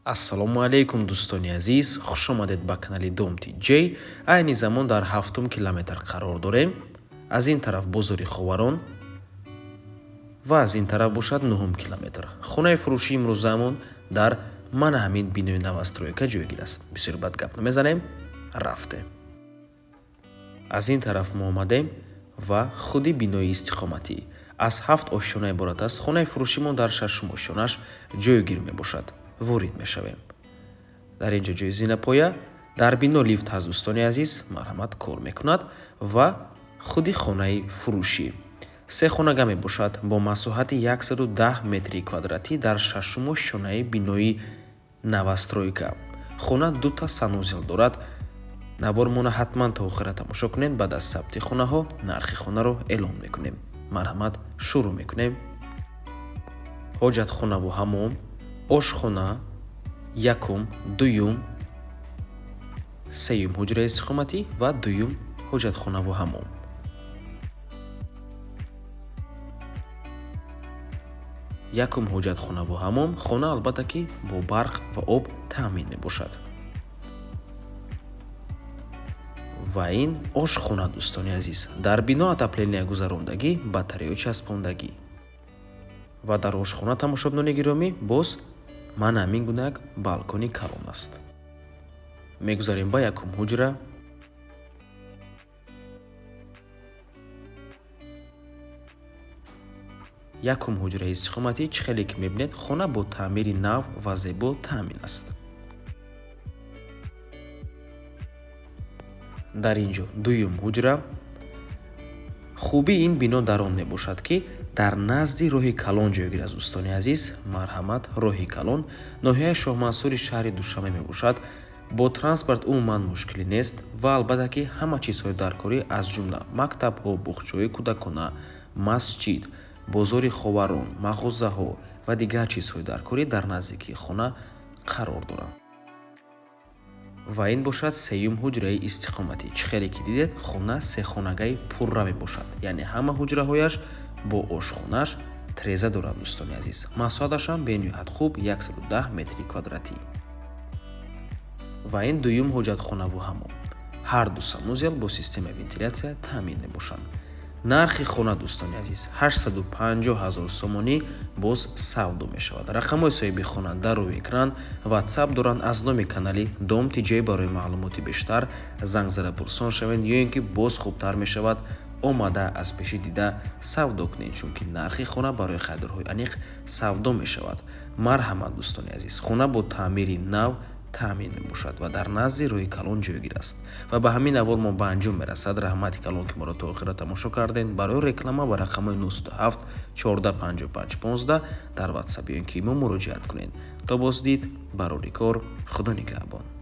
Ассалому алайкум, дӯстони азиз, хуш омадед ба канали Дом ТҶ. Айни замон дар ҳафтум километр қарор дорем. Аз ин тараф бозори Ховарон ва аз ин тараф бошад нуҳум километр. Хонаи фурӯшии имрӯзаамон дар мана ҳамин бинои новостройка ҷойгир аст. Бисёр бад гап намезанем, рафтем. Аз ин тараф мо омадем ва худи бинои истиқоматӣ аз ҳафт ошёна иборат аст. Хонаи фурӯшимон дар шашум ошёнаш ҷойгир мебошад. Ворид мешавем. Дар ин ҷо ҷои зинапоя, дар бино лифт ҳаст, дӯстони азиз, марҳамат, кор мекунад ва худи хонаи фурӯшӣ. Се хонага мебошад бо масоҳати 110 метри квадратӣ дар шашум ошёнаи бинои новостройка. Хона дута санузел дорад. Навормона ҳатман то охира тамошо кунед. Баъд аз сабти хонаҳо нархи хонаро эълон мекунем. Марҳамат, шурӯъ мекунем. Ҳоҷатхонаву ҳамом, ошхона, якум, дуюм, сеюм ҳуҷраи истиқоматӣ ва дуюм ҳоҷатхонаву ҳамом. Якум ҳоҷатхонаву ҳамом. Хона, албатта ки, бо барқ ва об таъмин мебошад. Ва ин ошхона, дӯстони азиз. Дар бино отопления гузарондагӣ, батареё часпондагӣ. Ва дар ошхона, тамошобинони гиромӣ, боз мана ҳамин гуна як балкони калон аст. Мегузарем ба якум ҳуҷра. Якум ҳуҷраи истиқоматӣ. Чӣ хеле ки мебинед, хона бо таъмири нав ва зебо таъмин аст. Дар ин ҷо дуюм ҳуҷра. Хубии ин бино дар он мебошад, ки дар назди роҳи калон ҷойгир аст, дӯстони азиз. Марҳамат, роҳи калон ноҳияи Шоҳмансури шаҳри Душанбе мебошад. Бо транспорт умуман мушкилӣ нест ва, албатта ки, ҳама чизҳои даркорӣ, аз ҷумла мактабҳо, буғчаҳои кӯдакона, масҷид, бозори Ховарон, мағозаҳо ва дигар чизҳои даркорӣ дар наздикии хона қарор доранд. Ва ин бошад сеюм ҳуҷраи истиқоматӣ. Чӣ хеле ки дидед, хона сехонагаи пурра мебошад, яъне ҳама ҳуҷраҳояш бо ошхонааш треза доранд, дӯстони азиз. Масоҳаташам бениҳоят хуб, 110 метри квадратӣ. Ва ин дуюм ҳоҷатхонаву ҳамом. Ҳар ду санузел бо системаи вентилятсия таъмин мебошанд. Нархи хона, дӯстони азиз, 850 ҳазор сомонӣ, боз савдо мешавад. Рақамҳои соҳиби хона дар рӯи экран, Ватсап доранд. Аз номи канали Дом ТҶ барои маълумоти бештар занг зада пурсон шавед ё ин ки боз хубтар мешавад, омада аз пеши дида савдо кунед, чунки нархи хона барои харидорҳои аниқ савдо мешавад. Марҳамат, дӯстони азиз, хона бо таъмири нав таъмин мебошад ва дар назди роҳи калон ҷойгир аст. Ва ба ҳамин навор мо ба анҷом мерасад. Раҳмати калон, ки моро то охира тамошо кардем. Барои реклама ба рақамҳои 97 14 55 15 дар Ватсап ё ин ки имо муроҷиат кунед. То боздид, барори кор, Худо нигаҳбон.